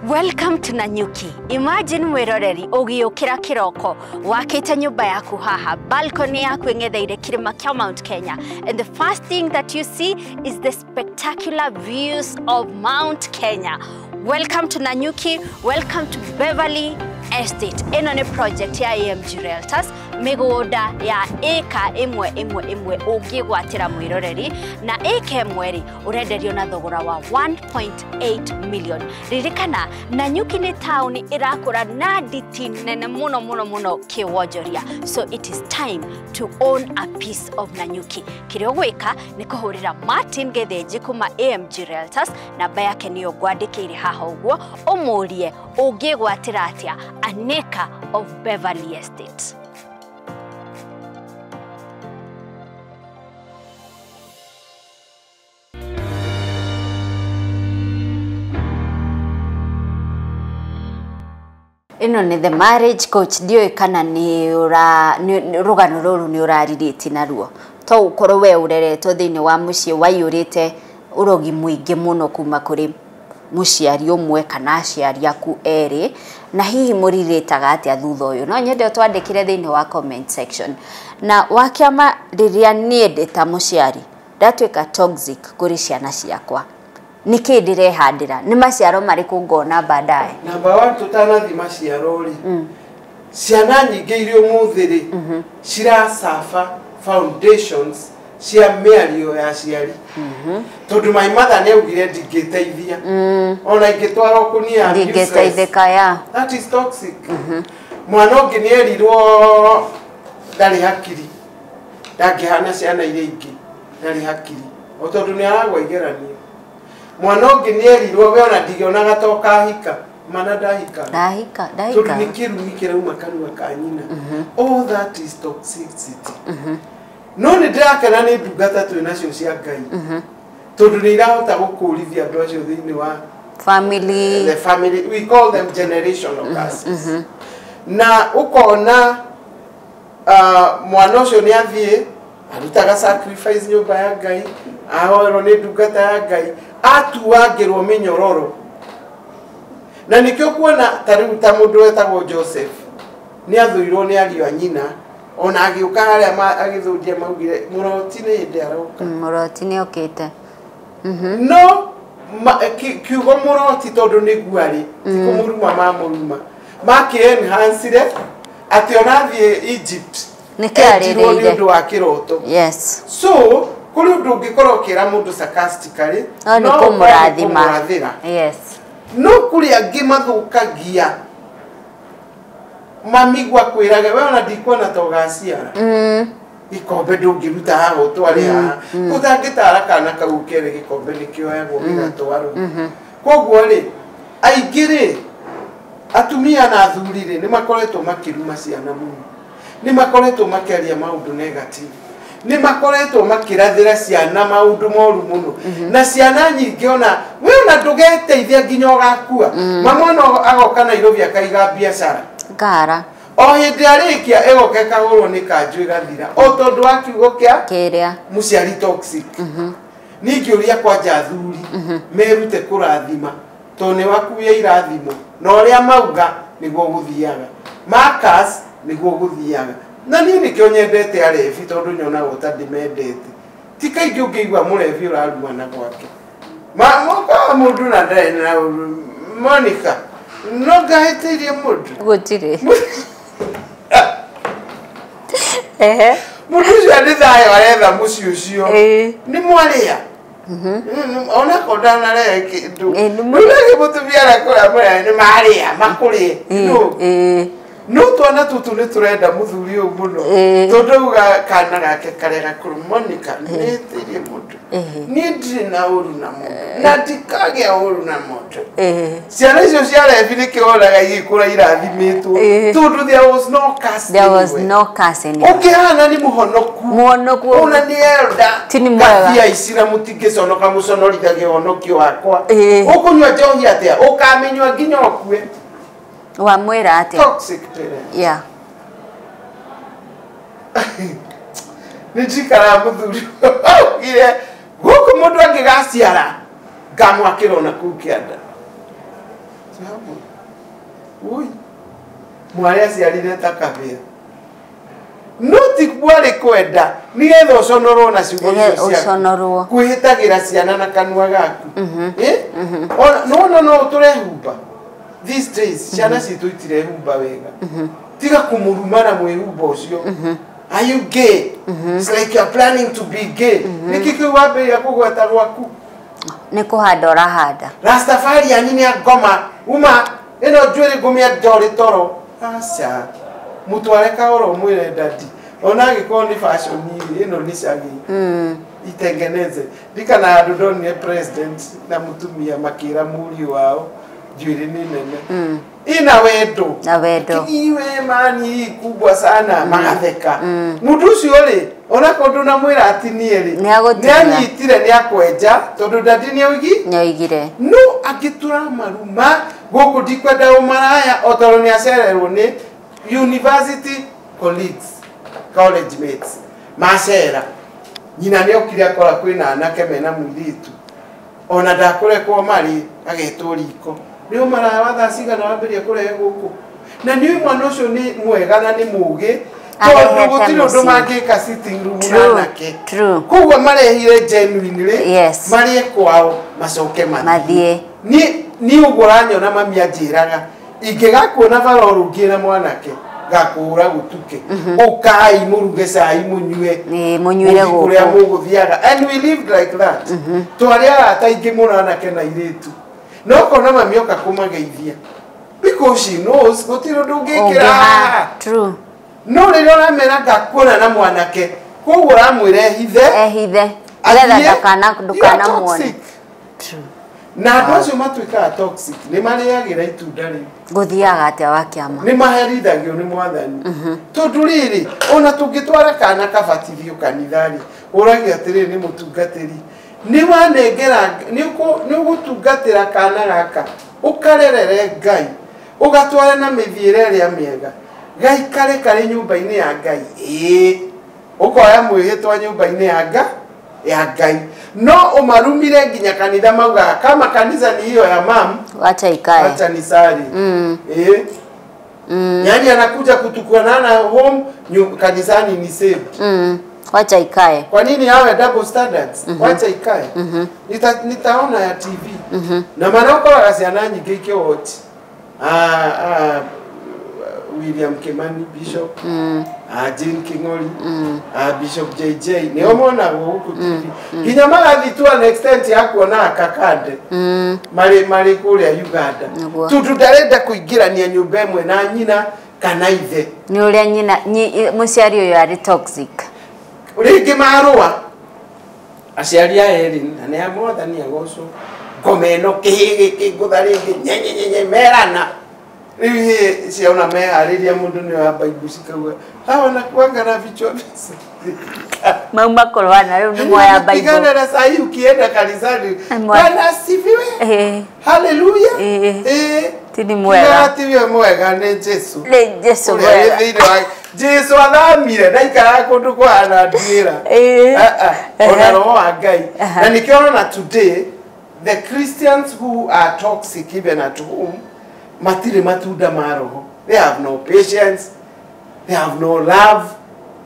Welcome to Nanyuki. Imagine mwiroreri ugiukira kiroko wakite nyumba yaku haha, balcony yaku ing'etheire kirima kia Mount Kenya, and the first thing that you see is the spectacular views of Mount Kenya. Welcome to Nanyuki, welcome to Beverly Estate. Ĩno nĩ project ya AMG Realtors, mĩgũnda ya ĩka ĩmwe ĩmwe ĩmwe ũngĩgwatĩra mwĩroreri, na ĩka ĩmwe rĩ ũrenderio na thogora wa 1.8 million. Ririkana Nanyuki nĩ taũni ĩrakũra na nditi nene mũno mũno mũno kĩwonjoria, so it is time to own a piece of Nanyuki. Kĩrĩa ũgwĩka nĩ kũhũrĩra Martin Githinji kuma AMG Realtors, namba yake nĩyo ngwandĩkĩire haha ũguo, ũmũrie ũngĩgwatĩra atĩa an acre of Beverly Estate. Ĩno nĩ The Marriage Coach. Ndiũĩ kana nĩ rũgano rũrũ nĩ ũrarirĩti naruo, to ũkorwo we ũreretwo thĩinĩ wa mũciĩ waiyũrĩte ũrogi mũingĩ mũno kuma kũrĩ mũciari ũmwe kana aciari aku erĩ, na hihi mũrirĩtaga atĩa thutha ũyũ? No nyende ũtwandĩkĩre thĩinĩ wa comment section. Na wakĩama rĩrĩa niĩ ndĩ ta mũciari ndatuĩka toxic kũrĩ ciana ciakwa, nĩkĩ ndĩrehandĩra? Nĩ maciaro marĩkũ ngona baadaye? Namba 1, tũtanathi maciaro rĩ, ciana nyingĩ iria ũmũthĩ rĩ ciracaba foundations cia mĩario ya aciari, tondũ my mother nĩ augire ndingĩteithia, ona ingĩtwarwo kũnia ndingĩteithĩka, ya that is toxic. Mwana ũngĩ nĩ erirwo ndarĩ hakiri, ndangĩhana ciana iria ingĩ, ndarĩ hakiri, o tondũ nĩ aragwa igeranio. Mwana ũngĩ nĩ erirwo we ona ndingĩonaga ta ũkahika, mana ndahika, tondũ nĩ kĩrumi kĩrauma kanua ka nyina. All that is toxicity. No nĩ ndĩrakena nĩ ndungata twĩ nacio cia Ngai, tondũ nĩ irahota gũkũrithia andũ acio thĩinĩ wa family, the family, we call them generational curses. Na ũkona mwana ũcio nĩ athiĩ arutaga sacrifice nyũmba ya Ngai, ahoerwo nĩ ndungata ya Ngai, atuangĩrwo mĩnyororo. Na nĩkĩo kuona ta rĩu ta mũndũ wetagwo Joseph nĩ athũirwo nĩ ariũ a nyina, ona agĩũka harĩa agĩthũndia maugire mũroti nĩ hĩndĩ aroka, mũroti nĩ okĩte. No kiugo mũroti tondũ nĩ guarĩ, ti kũmũruma mamũruma, makĩ enhancire atĩ ona athiĩ Egypt nĩkĩo enjirwo nĩ ũndũ wa kĩroto. Yes. So kũrĩ ũndũ ũngĩkorwo ũkĩra mũndũ sarcastically, no nĩ kũmũrathima. Yes. No kũrĩ angĩ mathũkagia mami gwakwĩraga we ona ndikuona ta ũgaciara, gĩkombe ndũngĩruta haha ũtware haha, ũtangĩtara kana kau kere gĩkombe nĩkĩoyagwo gĩgatwarwo. Koguo rĩ, aingĩ rĩ, atumia na athuri rĩ, nĩ makoretwo makĩruma ciana mũno, nĩ makoretwo makĩaria maũndũ negative, nĩ makoretwo makĩrathĩra ciana maũndũ moru mũno, na ciana nyingĩ ona we ona ndũgeteithia nginya ũgakua. Mama agoka Nairobi akaiga biacara ngara, o hĩndĩ arĩkia ĩgoka ĩkagũrwo nĩ kanjũ ĩgathira, o tondũ wa kiugo kĩa kĩrĩa mũciari toxic. Ningĩ ũria kwanja athuri merute kũrathima, tondũ nĩ wakuia irathimo, na ũrĩa mauga nĩguo gũthiaga, makas nĩguo gũthiaga. Na niĩ nĩkĩo nyendete arebi, tondũ nyonaga ta ndĩmendete. Ti kaingĩ ũngĩigua mũrebi ũrarumana gwake, mokaga mũndũ na ndarĩ na Monica, no ngahĩtĩirie mũndũ gũtirĩ. Mũndũ ũcio nĩ thayũ aretha mũciĩ ũcio, nĩ mwarĩa onako ndanarehe kĩndũ, rĩu mũtumia arakũrĩa mũrĩa nĩ marĩa makũrĩe. No twana tũtũ nĩ tũrenda mũthuri ũyũ mũno, tondũ auga kana gake karĩa gakũrũ, Monica nĩhĩtĩirie mũndũ, niĩ ndirĩ na ũru na mũndũ, na ndikagĩa ũru na mũndũ. Ciana icio cia rebi nĩkĩo wonaga igĩkũra irathimĩtwo, tondũ there was no curse. There was no curse anywhere. Ũngĩhana nĩ mũhonoku, mũhonoku ona nĩ elder, ti nĩ mwega, kathia ici na mũtingĩconoka mũconorithagia ũhonokio wakwa. Ũkũnyua njohi atĩa? Ũkamĩnyua nginya ũkue. Wamwĩra atĩa? Toxic parent. Yeah. Nĩ njikaraga mũthuri augire gũkũ mũndũ angĩgaciara ngamwakĩra ona kũu kĩanda. Hamwe. Ui. Mwarĩ aciarire ta kabĩa. No ti mwarĩ kwenda nĩgetha ũconorwo na ciugo icio ciaku. Ũconorwo. Kwĩhĩtagĩra ciana na kanua gaku. No no tũrehumba. These days ciana citũ itirehumba wega. Tiga kũmũruma na mwĩhumbo ũcio. Are you gay? It's like you're planning to be gay. Nĩkĩ kĩu wambĩrĩria kũgweta gwaku? Nĩ kũhanda ũrahanda. Rastafarian nĩ ngoma uma ĩno njuĩrĩ ngũmĩenja ũrĩ toro. Aca. Mũtware kahora ũmwĩre daddy. Ona angĩkorwo nĩ fashion ĩno nĩ cagi. Itengeneze. Ndikana handũ ndonire president na mũtumia makĩra mũriũ wao njuĩrĩ nĩ nene. Ina wendo. Na wendo. Iwe mani hii kubwa sana magatheka. Mũndũ ũcio rĩ ona korwo ndũnamwĩra atinie rĩ nĩanyitire nĩakwenja tondũ daddy nĩoigi nĩoigire. No angĩtura maruma gũkũ ndikwenda ũmaraya o tondũ nĩacererwo nĩ university colleagues, college mates macera. Nyina nĩokire akora kwĩna anake mena mũirĩtu ona ndakũrekwo marĩ agetwo riko. Nĩ ũmaraya wa thaa cigana wambĩrĩria kũrehe gũkũ. Na nĩ mwana ũcio nĩ mwega na nĩ mũgĩ tondũ gũtirĩ ũndũ mangĩka sitting room na anake. Koguo marehire genuinely marĩe kwao macoke mathiĩ. Niĩ ũguo ũranyona mami anjĩraga ingĩgakuona bara ũrũngiĩ na mwanake ngakũhũra gũtuke. Ũkai mũruge cai mũnyue. Mũnyuĩre gũkũ. Kũrĩa mũgũthiaga. And we lived like that. Twarĩ arata aingĩ mũno anake na airĩtu. No kona mami oka kũmageithia. Because she knows gũtirĩ ũndũ ũngĩkĩra haha. True. No rĩrĩa ũramera ngakuona na mwanake koguo ũramwĩra ehithe. Ehithe. Nĩgetha ndũkanamuone. Na andũ acio matuĩkaga toxic nĩ marĩagĩra itunda rĩu. Gũthiaga atĩa wa kĩama? Nĩ maherithagio nĩ mwathani. Tondũ rĩrĩ ona tũngĩtwara kana kabatithio kanitha rĩ ũragia atĩrĩrĩ nĩ mũtungatĩri nĩ wanengera nĩ ũgũtungatĩra kana gaka ũkarerere Ngai ũgatware na mĩthiĩre ĩrĩa mĩega gaikare karĩ nyũmba-inĩ ya Ngai. Ĩĩ ũkoya mwĩhĩtwa nyũmba-inĩ ya Ngai no ũmarumire nginya kanitha maugaga kama kanitha ni hiyo ya mam wacha ikae wacha nisali. Yani anakuja kutukuanana home kanisani ni saved. Wacha ikae. Kwa nini hawe double standards? Wacha ikae. Nitaona ya TV. Na maana ukoraga ciana nyingĩ ikĩwatch. William Kimani Bishop, Jane King'ori, Bishop JJ nĩo monagwo gũkũ TV. Nginya magathiĩ to an extent ya kuona akakande marĩ kũrĩa Uganda. Tondũ ndarenda kũingĩrania nyũmba ĩmwe na nyina kana ithe. Nĩ ũrĩa nyina mũciari ũyũ arĩ toxic. Rĩngĩ marũa aciari a erĩ na nĩ a mwathani agocwo ngoma ĩno kĩhĩ gĩkĩ ngũtha rĩngĩ nyenyenyenye merana. Rĩu ciaona meharĩria mũndũ nĩ wa Bible cikauga hawa nakuanga na vichwa visa. Mauma kũrũana rĩu nĩ moya Bible. Pigana na sahi ukienda kanisani. Bwana asifiwe. Haleluya. Ti nĩ mwega. Ti mwega nĩ Jesu. Nĩ Jesu mwega. Jesu athamire ndaikaraga kũndũ kũhana nduĩra. Ona roho wa Ngai. Na nĩkĩo ũrona today the Christians who are toxic even at home matirĩ matunda ma roho. They have no patience, they have no love,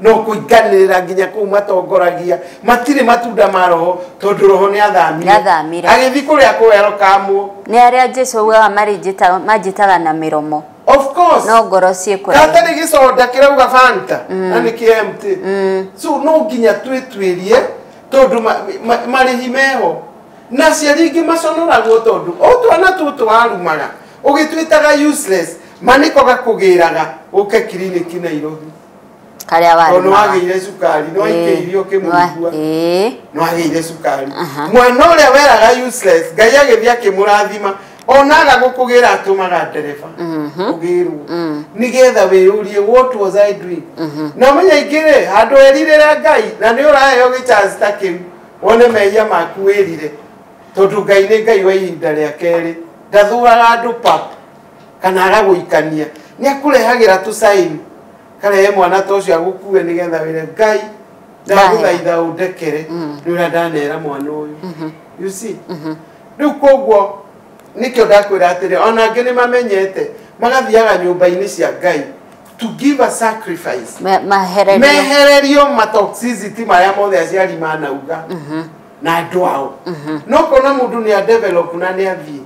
no kũiganĩrĩra nginya kũu matongoragia. Matirĩ matunda ma roho tondũ roho nĩ athamire. Agĩthiĩ kũrĩa kũwerokamwo. Nĩ arĩa Jesu augaga manjĩtaga na mĩromo. Of course. No ngoro ciĩ kũraihu. Gatarĩ gĩconda kĩrauga Fanta na nĩ kĩ empty. So no nginya twĩtuĩrie tondũ marĩhi meho. Na aciari aingĩ maconoragwo tondũ o twana tũtũ warumaga ũgĩtwĩtaga useless manĩko gakũgĩraga ũke kiriniki Nairobi. Karĩa warumaga. Tondũ nĩwagĩire cukari, nĩwaikĩirio ũkĩmũigua. Nĩwagĩire cukari. Mwana ũrĩa weraga useless Ngai agĩthiĩ akĩmũrathima onaga gũkũgĩra atũmaga ndereba ũgĩrwo nĩgetha wĩyũrie what was I doing. Na ũmenye ingĩ rĩ handũ erirĩra Ngai na nĩ ũraheo gĩchance ta kĩu wone mehia maku wĩrire tondũ Ngai nĩ Ngai wa ihinda rĩa kerĩ ndathuraga andũ pap kana agagũikania nĩ akũrehagĩra tũcaini karehe mwana ta ũcio agũkue nĩgetha wĩre Ngai ndagũthaitha ũndekere nĩ ũrĩa ndanera mwana ũyũ. You see? Rĩu koguo Nĩkĩo ndakwĩra atĩrĩ, ona angĩ nĩ mamenyete magathiaga nyũmba-inĩ cia Ngai to give a sacrifice. Mahererio. Mehererio matoxicity marĩa mothe aciari manauga na andũ ao. No kona mũndũ nĩ a develop na nĩ athiĩ.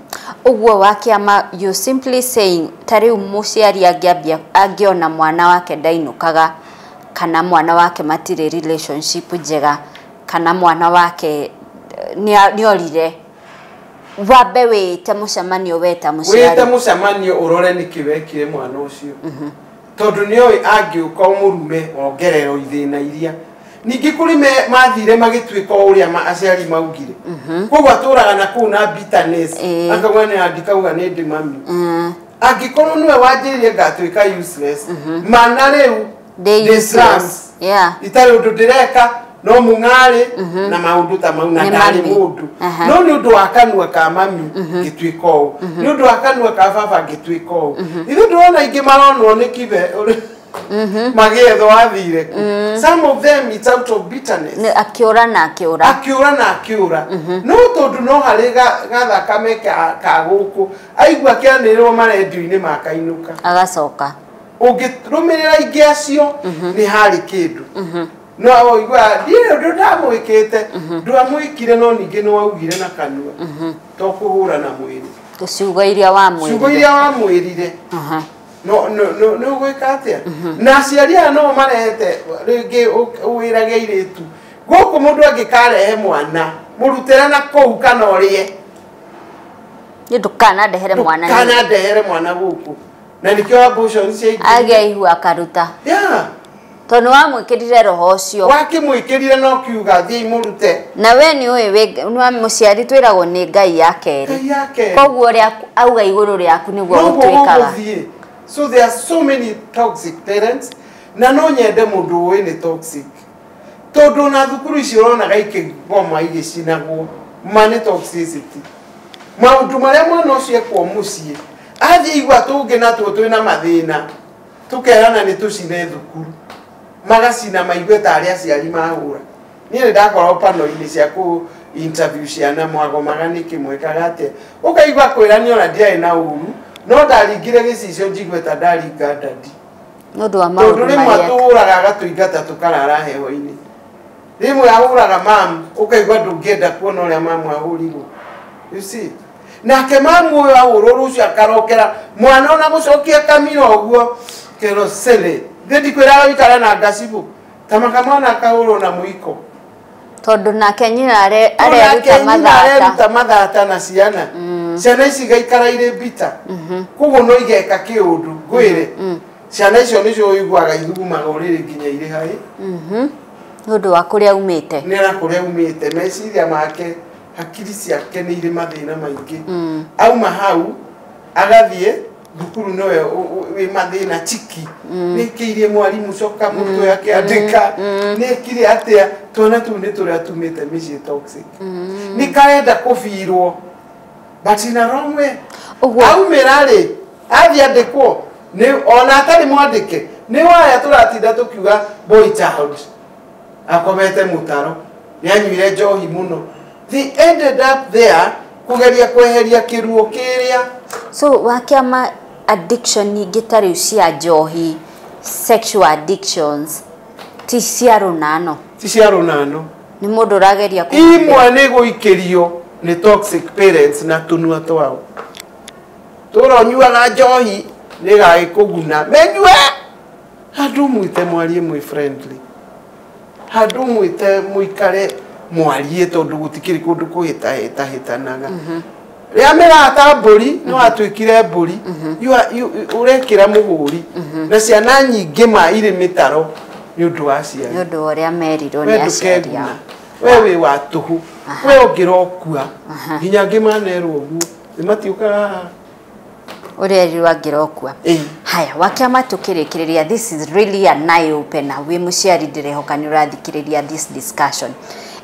Ũguo wa kĩama, you simply saying ta rĩu mũciari angĩambia angĩona mwana wake ndainũkaga, kana mwana wake matirĩ relationship njega, kana mwana wake nĩ orire, wambe wĩte mũcemanio weta wĩte mũciari. Mũcemanio ũrore nĩkĩ wekire mwana ũcio, tondũ nĩoĩ angĩũka ũmũrume wongererwo ithĩna iria ningĩ kũrĩ mathire magĩtuĩka o ũrĩa aciari maugire, koguo atũraga na kũu na bitterness. Akauga nĩ ndikauga nĩ ndĩ mami, angĩkorwo nĩwe wanjĩrire ngatuĩka useless mana rĩu ndĩ ndĩ useless. slums. Itarĩ ũndũ ndĩreka no mũng'arĩ na maũndũ ta mau na nĩ ndarĩ mami. Mũndũ no nĩ ũndũ wa kanua ka mami ngĩtuĩka ũũ, nĩ ũndũ wa kanua ka baba ngĩtuĩka ũũ. Ithuĩ ndĩrona ingĩ maronwo nĩ kibe magĩethwo athire kũ. Some of them, it's out of bitterness. Nĩ akĩũra na akĩũra. Akĩũra na akĩũra, no tondũ no harĩ gathakame ka gũkũ aigua kĩanĩrĩrwo marendio-inĩ makainũka. Agacoka. Ũngĩrũmĩrĩra ingĩ acio nĩ harĩ kĩndũ no ũigua ndirĩ ũndũ ndamwĩkĩte, ndwamwĩkire, no ningĩ nĩ waugire na kanua, to kũhũra na mwĩrĩ. Ciugo iria wamwĩrire. Ciugo iria wamwĩrire. No no no nĩ ũgwĩka atĩa na aciari aya no marehete rĩngĩ wĩrage airĩtu gũkũ mũndũ angĩkarehe mwana mũrutĩre na kũu kana ũrĩe. Nĩ ndũkanandehere mwana nĩ. Kana ndehere mwana gũkũ, na nĩkĩo abortion ciaingĩrire. Agĩa ihu akaruta. Tondũ nĩ wamwĩkĩrire roho ũcio. Wakĩmwĩkĩrire no kiuga thiĩ mũrute. Na we nĩ ũĩ nĩ wa mũciari twĩragwo nĩ Ngai ya kerĩ. Ngai ya kerĩ. Koguo ũrĩa auga igũrũ rĩaku nĩguo noguo gũtuĩkaga. Gũgũthiĩ. So there are so many toxic parents, na no nyende mũndũ ũĩ nĩ toxic, tondũ ona thukuru ici ũronaga ikĩgoma igĩcinagwo ma nĩ toxicity, maũndũ marĩa mwana ũcio ekwo mũciĩ athiĩ igua tũngĩ natuo twĩna mathĩna tũkerana nĩ tũcine thukuru, magacina maigue tarĩ aciari mahũra. Niĩ nĩ ndakorwo pano-inĩ cia kũ interview ciana, mwagomaga nĩkĩ, mwekaga atĩa, ũkaigua kwĩra nĩ ona ndiarĩ na ũru, no ndaringire gĩcicio njigue ta ndaringa ndadi. Nĩ ũndũ wa tondũ maũndũ rĩmwe marĩa atũhũraga agatũingata tũkarara heho-inĩ, rĩmwe ahũraga mamu ũkaigua ndũngĩenda kuona ũrĩa mamu ahũrirwo, you see. Nake mamu ũyũ ahũrwo rũciũ akarokera mwana ona gũcokia kamira ũguo kero cele thĩ ndikwĩraga wĩikare na ngacibũ ta makamwana akahũrwo na mũiko. Tondũ nake nyina nake areruta nyina mathata. Areruta mathata na ciana, ciana ici igaikara irĩ mbita, koguo no igeka kĩũndũ ngwĩre ciana icio nĩcio ũiguaga ithugumaga ũrĩrĩ nginya irĩ harĩ. Nĩ ũndũ wa kũrĩa umĩte. Nĩ na kũrĩa umĩte, meciria make, hakiri ciake nĩ irĩ mathĩna maingĩ. Auma hau agathiĩ thukuru nowe wĩ mathĩna chiki nĩkĩirie mwarimũ coka mũtwe akĩandĩka nĩkire atĩa. Twana tũu nĩ tũrĩa tumĩte mĩciĩ toxic, nĩ karenda kũbirwo but in a wrong way. Ũguo aumĩra rĩ athiĩ andĩkwo nĩ ona atarĩ mwandĩke nĩ waya tũratinda tũkiuga boy child akomete mũtaro nĩ anyuire njohi mũno. They ended up there kũgeria kweheria kĩruo kĩrĩa. So wakĩama addiction nyingĩ ta rĩu cia njohi, sexual addictions, ti cia rũnano? Ti cia rũnano. Nĩ mũndũ ũrageria kũhumbĩra. Imwe nĩ gũikĩrio nĩ toxic parents na tũnua twao, tũra ũnyuaga njohi nĩ gagĩkũguna menyue handũ mwĩte mwarie mwĩ friendly, handũ mwĩte mũikare mwarie, tondũ gũtikĩrĩ kũndũ kũhĩtahĩtahĩtanaga. Rĩrĩa mĩrata mbũri nĩ watuĩkire mbũri. Ũrekĩra mũhũri na ciana nyingĩ ma irĩ mĩtaro nĩ ũndũ wa aciari. Nĩ ũndũ wa ũrĩa merirwo we nĩ aciari ndũkeguna ao. We wĩ wa tũhũ, we ũngĩrokua nginya angĩ manerwo ũguo nĩ matiũkaga haha. Ũrĩa erirwo angĩrokua. Ĩĩ. Haya, wakĩama tũkĩrĩkĩrĩria, this is really an eye opener. Wĩ mũciari ndĩrehoka nĩ ũrathikĩrĩria this discussion.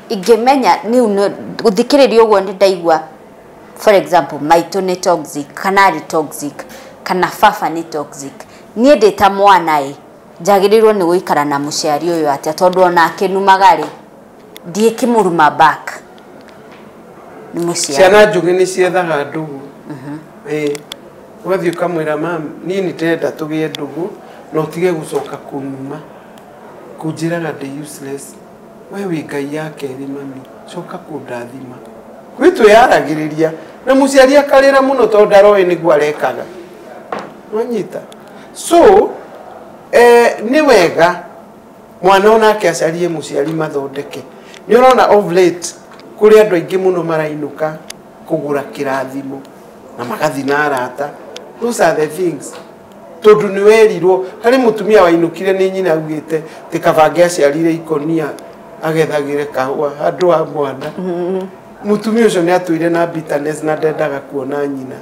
Ingĩmenya nĩu gũthikĩrĩria ũguo nĩ ndaigua, for example, maitũ nĩ toxic kana arĩ toxic kana baba nĩ toxic, niĩ ndĩ ta mwana ĩ njagĩrĩirwo nĩ gũikara na mũciari ũyũ atĩa? Tondũ ona akĩnumaga rĩ ndiĩkĩmũruma back, nĩ mũciari. Ciana njũgĩ nĩ ciethaga ndũgũ. Ũgathiĩ ũkamwĩra mam, niĩ nĩ ndĩrenda tũgĩe ndũgũ na ũtige gũcoka kũnuma kũnjĩraga ndĩ useless. We wĩ Ngai ya kerĩ mami, coka kũndathima. Kwĩ twĩyaragĩrĩria na mũciari akarĩra mũno tondũ ndaroĩ nĩguo arekaga. Wanyita? So nĩ wega mwana onake acarie mũciari mathondeke. Nĩ ũrona of late kũrĩ andũ aingĩ mũno marainũka kũgũra kĩrathimo na magathi na arata. Those are the things. Tondũ nĩ werirwo harĩ mũtumia wainũkire nĩ nyina augĩte atĩ kaba angĩaciarire ikonia agethagĩre kahũa handũ ha mwana. Mũtumia ũcio nĩ atũire na bitterness na ndendaga kuona nyina.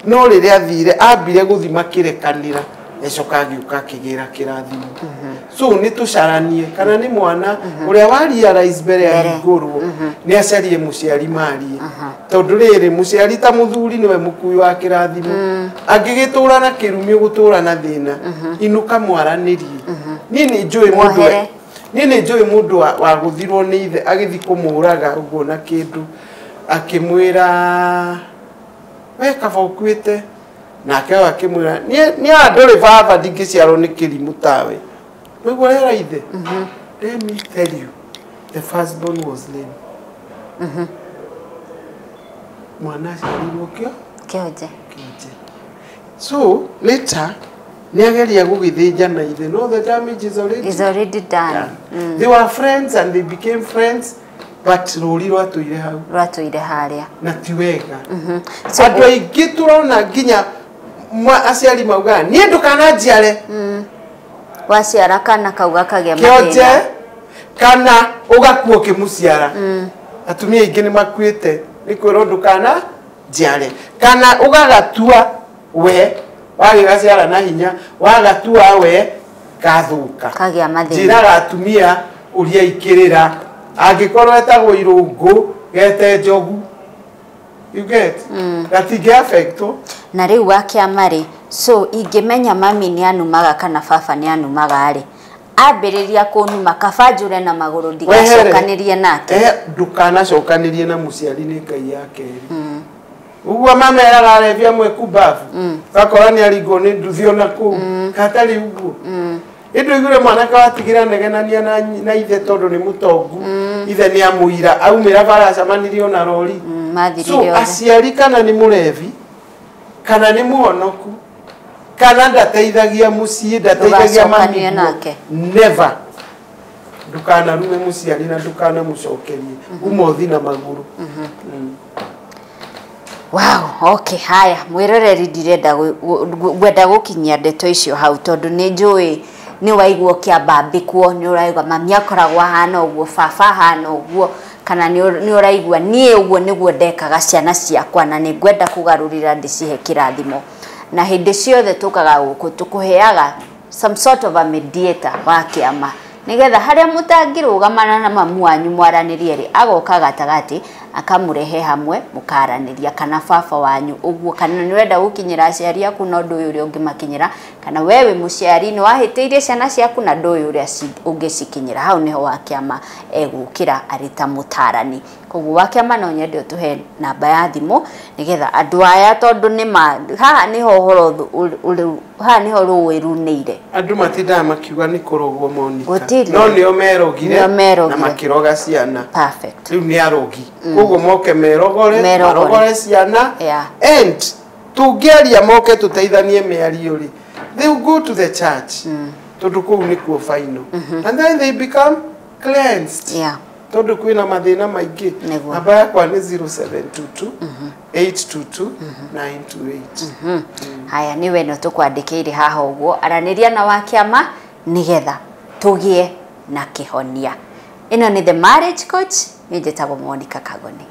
No rĩrĩa athire ambire gũthi makĩrekanĩra ecoka agĩũka akĩgĩra kĩrathimo. So nĩ tũcaranie kana nĩ mwana ũrĩa wa realize mbere ya hingũrwo nĩ acarie mũciari marie. Tondũ rĩrĩ mũciari ta mũthuri nĩwe mũkui wa kĩrathimo. Angĩgĩtũra na kĩrumi ũgũtũra na thĩna, inũka mwaranĩrie. Niĩ nĩ njũĩ mũndũ, niĩ nĩ njũĩ mũndũ wa gũthirwo nĩ ithe agĩthiĩ kũmũraga ũguo na kĩndũ akĩmwĩra we kaba ũkuĩte, nake ũyũ akĩmwĩra niĩ haha ndũrĩ baba ndingĩciarwo nĩ kĩrimũ tawe. Nĩguo rĩera ithe. Let me tell you, the firstborn was lame. Mwana aciarirwo kĩo kĩonje. Kĩonje. So later nĩ ageria gũgĩthĩnja na ithe, no the damage is already is already done. They were friends and they became friends, but rũri rwatũire hau. Rwatũire harĩa. Na ti wega. Andũ aingĩ tũrona nginya aciari maugaga niĩ ndũkananjiare. Waciara kana kau gakagĩa kĩonje mathĩna. Kana ũgakua ũkĩmũciara. Atumia aingĩ nĩ makuĩte nĩ kwĩrwo ndũkananjiare. Kana ũgagatua we wagĩgaciara na hinya, wagatua we gathũka. Kagĩa mathĩna. Njĩraga atumia ũria ikĩrĩra angĩkorwo etagwo irũngũ gete njogu. You get? Gatingĩ affectwo. Na rĩu wa kĩama rĩ, so ingĩmenya mami nĩ anumaga kana baba nĩ anumaga rĩ, ambĩrĩria kũnuma kaba njũre na magũrũ ndigacokanĩrie nake. Ndũkanacokanĩrie na mũciari nĩ Ngai ya kerĩ. Ũguo mameraga arebi amwe kumbabu. Ũgakora nĩ aringwo nĩ nduthi ona kũu. Hatarĩ ũguo. Ĩndũ igũrũ mwanake watigĩra negenania na ithe tondũ nĩ mũtongu. Ithe nĩ amũira aumĩra bara acemanirie ona rori. So aciari kana nĩ mũrebi kana nĩ mũhonoku kana ndateithagia mũciĩ ndateithagia mami nake. Never. Ndũkanarume mũciari na ndũkanamũcokerie. Uma ũthi na magũrũ. Wow, okay, haya mwĩroreri ndirenda ngwenda gũkinyia ndeto icio hau tondũ nĩ njũĩ nĩ waigua ũkĩambambĩkwo, nĩ ũraigua mami akoragwo ahana ũguo, baba ahana ũguo, kana nĩ ũraigua niĩ ũguo nĩguo ndekaga ciana ciakwa na nĩ ngwenda kũgarũrĩra ndĩcihe kĩrathimo. Na hĩndĩ ciothe tũkaga gũkũ tũkũheaga some sort of a mediator wa kĩama nĩgetha harĩa mũtangĩrũgamana na mamu wanyu mwaranĩrie rĩ, agoka gatagatĩ akamũrehe hamwe mũkaranĩria, kana baba wanyu ũguo, kana nĩ ũrenda gũkinyĩra aciari aku na ũndũ ũyũ ũrĩa ũngĩmakinyĩra, kana we wĩ mũciari nĩ wahĩtĩirie ciana ciaku na ũndũ ũyũ ũrĩa ũngĩcikinyĩra. Hau nĩho wa kĩama egũkĩra arĩ ta mũtarani. Koguo wa kĩama no nyende ũtũhe namba ya thimũ nĩgetha andũ aya, tondũ nĩ ma haha nĩho ũhoro haha nĩho rũĩ runĩire. Andũ matindaga makiuga nĩ kũrogwo Monica, no nĩo merogire na makĩroga ciana. Perfect. Rĩu nĩ arogi. Koguo moke merogore, marogore ciana. And tũngĩaria moke tũteithanie mĩario rĩ, they will go to the church. Tondũ kũu nĩkuo final. And then they become cleansed. Yeah. Tondũ kwĩna mathĩna maingĩ. Namba yakwa nĩ 0722 822 928. Haya, nĩwe no tũkwandĩkĩire haha ũguo, aranĩria na wa kĩama nĩgetha tũgĩe na kĩhonia. Ĩno nĩ The Marriage Coach, niĩ njĩtagwo Monica Kagoni.